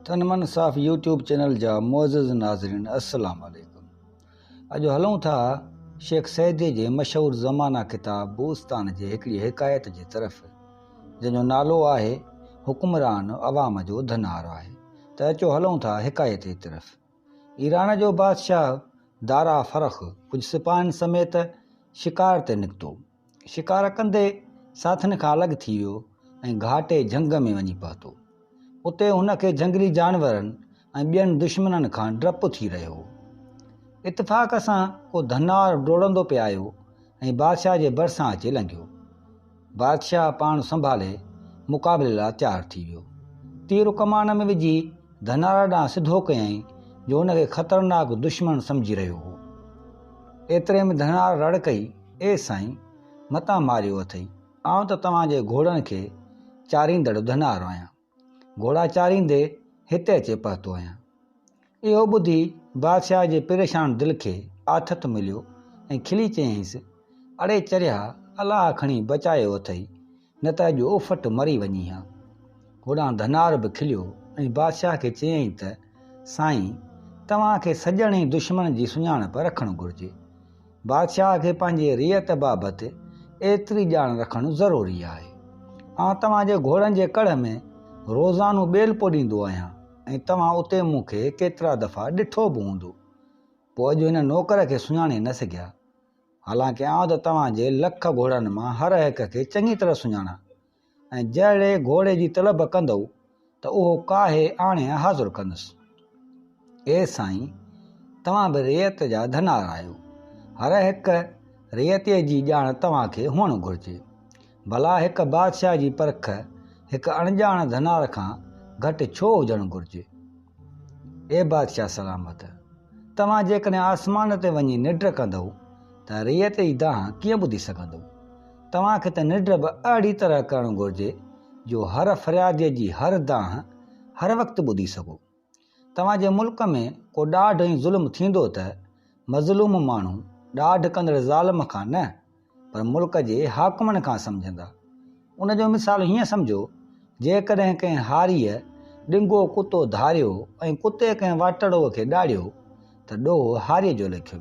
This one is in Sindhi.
تن من صاف يوٽيوب چينل جا معزز ناظرين السلام عليڪم اڄ هلون ٿا شيخ سعدي جي مشهور زمانه ڪتاب بوستان جي هڪڙي حڪايت جي طرف جنهن جو نالو آهي حڪمران عوام جو ڌنار آهي ته اچو هلون ٿا حڪايت جي طرف ايران جو بادشاهه دارا فرخ ڪجهه سپاهين سميت شڪار تي نڪتو شڪار ڪندي ساٿين کان الڳ ٿي ويو ۽ گهاٽي جهنگ ۾ وڃي پهتو. اتي هن کي جهنگلي جانورن ۽ ٻين دشمنن کان ڊپ ٿي رهيو هو. اتفاق سان ڪو ڌنار ڊوڙندو پئي آيو ۽ بادشاهه جي ڀرسان اچي لنگهيو. بادشاهه پاڻ سنڀالي مقابلي لاء تيار ٿي ويو. تير ڪمان ۾ وجهي ڌنار ڏانهن سڌو ڪيائين جو ان کي خطرناڪ دشمن سمجهي رهيو هو. ايتري ۾ ڌنار رڙ ڪئي، اي سائين! متان ماريو اٿئي، آئون ته توهان جي گهوڙن کي چاريندڙ ڌنار آهيان. گهوڙا چاريندي هتي اچي پهتو آهيان. اهو ٻڌي بادشاهه جي پريشان دل کي آٿت مليو ۽ کلي چيائينس، اڙي چريا، الله کڻي بچايو اٿئي، نه ته اڄ اوڦٽ مري وڃين ها. هوڏانهن ڌنار به کليو ۽ بادشاهه کي چيائين ته، سائين، توهان کي سڄڻ ۽ دشمن جي سڃاڻپ رکڻ گهرجي. بادشاهه کي پنهنجي رعيت بابت ايتري ڄاڻ رکڻ ضروري آهي. آئون توهان جي گهوڙن جي ڪڙهه ۾ روزانو ٻيلپو ڏيندو آهيان ۽ توهان اتي مون کي ڪيترا دفعا ڏٺو به هوندو. پوء اڄ هن نوڪر کي سڃاڻي نه سگهيا. حالانڪه آئون ته توهان جي لک گهوڙن مان هر هڪ کي چڱي طرح سڃاڻان ۽ جهڙي گهوڙي جي طلب ڪندؤ ته اهو ڪاهي آڻي حاضر ڪندس. اي سائين! توهان به رعيت جا ڌنار آهيو. هر هڪ رعيتيء جي ڄاڻ توهان کي هئڻ گهرجي. ڀلا هڪ بادشاهه جي پرک هڪ اڻڄاڻ ڌنار کان گهٽ ڇو هجڻ گهرجي؟ اي بادشاهه سلامت! توهان جيڪڏهن آسمان تي وڃي ننڊ ڪندؤ ته رعيت جي دانهن ڪيئن ٻڌي سگهندؤ؟ توهان کي ته ننڊ به اهڙي طرح ڪرڻ گهرجي جو هر فرياديء جي هر دانهن هر وقت ٻڌي سگهو. توهان جي ملڪ ۾ ڪو ڏاڍ ۽ ظلم ٿيندو ته مظلوم ماڻهو ڏاڍ ڪندڙ ظالم کان نه پر ملڪ جي حاڪمن کان سمجهندا. ان جو مثال هيئن سمجهو، جيڪڏهن ڪنهن هاريء ڏنگو ڪتو ڌاريو ۽ ڪتي ڪنهن واٽهڙوء کي ڏاڙهيو ته ڏوهه هاريء جو ليکيو ويندو.